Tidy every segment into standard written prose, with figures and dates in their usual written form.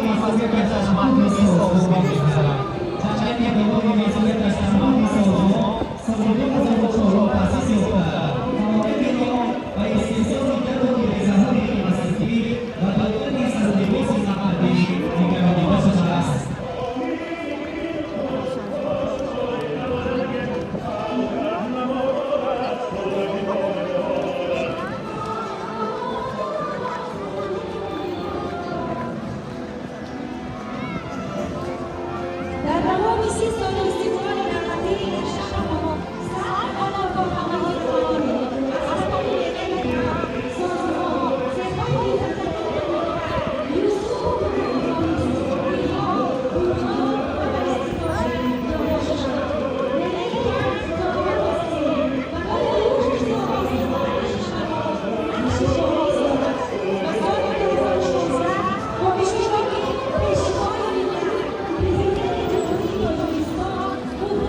Масъулияташ аз маҳдуди созмон мегузарад. Ҷамъияти дорои масъулияташ аз маҳди созмон соли 2004 таъсис ёфта, фаъолияти он ба истеҳсоли дару тирезаҳои пластикӣ ва додани сарлибоси маҳаллӣ нигаронида шудааст. Дар давоми 30 соли истиқлоли давлатӣ дар шаҳри мо садҳо корхонаҳои калони асбоби механика, созмон, цехҳои Юсуф, бунёд ва ба истифода дода шуданд. Барои рушди соҳаи саноати кишварҳо нақши шоиста дорад ва соли 2016 бо иштироки Пешвои миллат, Президенти Ҷумҳурии Тоҷикистон.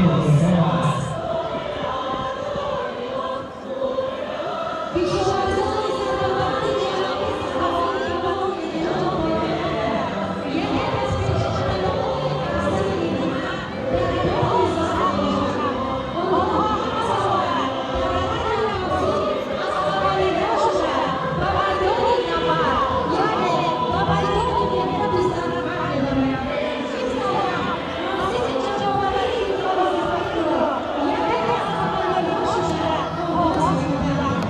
Тоҷикистон аст. Кишоварзони сарбаланди ҷаҳони яке аз пешқадамони арсаи дар боғи зироат мебошанд. Онҳо ҳамасола дар ҳар мавсим аз офарида шуда ба майдони набард, яъне ба майдони меҳнату заҳмат мебаранд. Имсол ҳам мавсими ҷамъоварии полизафариро яке аз аввалинҳо шуда оғоз намуданд.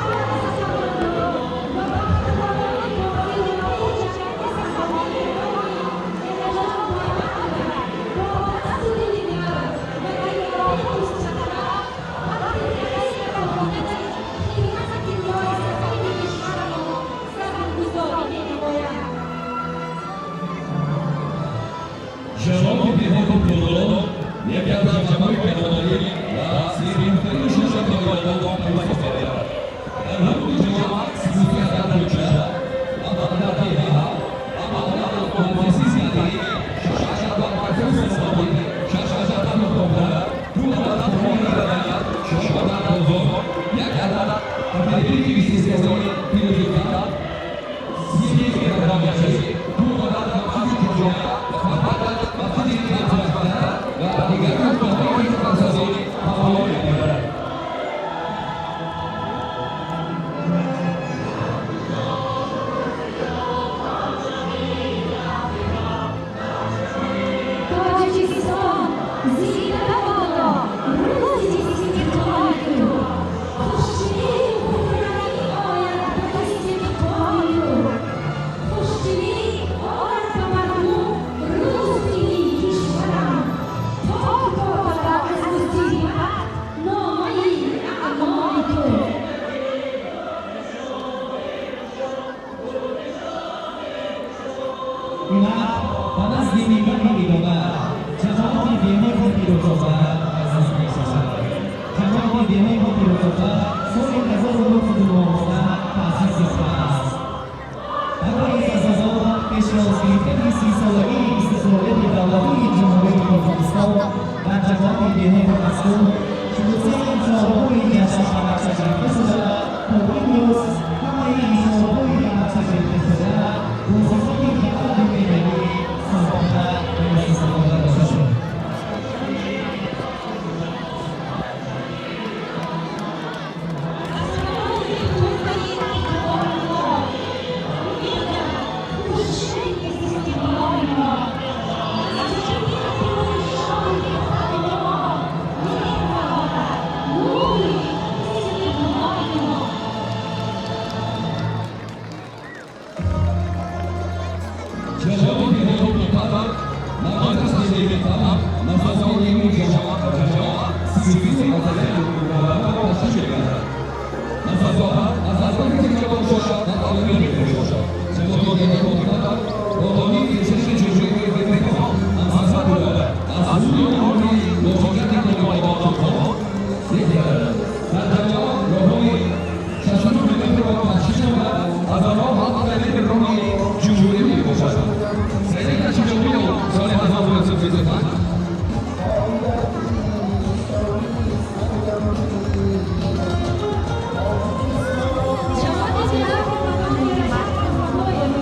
Ҳар лаҳза сарбаландон ва пахтапарварони боғдории ҷамъияти саҳомии Эраҷон Муҳаммадова бо дасту дили гарм ва тайёрии мустаҳкам баҳри касби фаъолияти хидмати тиллои сафиди кишварамон саҳмгузорӣ менамоянд. Ҷамоати деҳоти Кӯлоб яке аз ҷамоаҳои калонтарин ва серинтарини шаҳри Кӯлоб ҳисоб меёбад. Дар ҳудуди ҷамоат 33 адад кӯча, 7 деҳа, 7 муассисаи таълимӣ, шаш адад маркази саломатӣ, шаш адад мактабхона, ду адад хонаи маданият, чор адад бозор, як адад кооперативи истеҳсолии пирӯзика, 31 адад масҷид, ду адад масҷиди ҷомеа ва адад масҷиди намозхона ва дигар нуқтаҳои хизматрасонӣ фаъолият мебарад. Тоҷикистон, зинда бодо рӯзи истиқлоли ту! Хушдилию хуррамӣ ояд ба дасти пои ту. Хушдилӣ орад ба мардум рӯзии кишварам. Пок бода аз мусибат номаи аъмоли ту. Инак ба назди минбари идома ҷамоати деҳоти Фирӯзобад азиз мешавад. Ҷамоати деҳоти Фирӯзобад соли 1919 таъсис ёфтааст. Барои сазовор пешвоз гирифтани 30-солагии истиқлолияти давлатии Ҷумҳурии Тоҷикистон дар ҷамоати деҳоти мазкур 43 иншоотҳои ҷашн ба нақша гирифта шуда, то имрӯз ҳамаи иншоотҳои ба нақша гирифташуда бо сифати баланди меъёрӣ сохта ва истифода дода шуд. Аз рози тӯҳфаи иқболи мо хуршеди истиқлоли мо, аз ҷамъияти шоҳи қалби мо метобад нури истиқлоли мо. Ҷамоати деҳоти Кӯтар маркази деҳа назои ҷамоа 33 адад ташкил мекунад. Назоат аз бошад ва олимӣ мебошад. Ҷамоати деҳоти Кӯтар бо пешаи ҷумҳурии Тоҷикистон ансамбл буда, аз рӯи муҳоҷирати Конибодом дар ҷамоат роҳҳои 62 километрро ташкил намуда, аз онҳо 7 километр роҳи ҷумҳурӣ мебошад. Саида Чиҷобиев соли 1925. Ҷамоати деҳоти Бабоев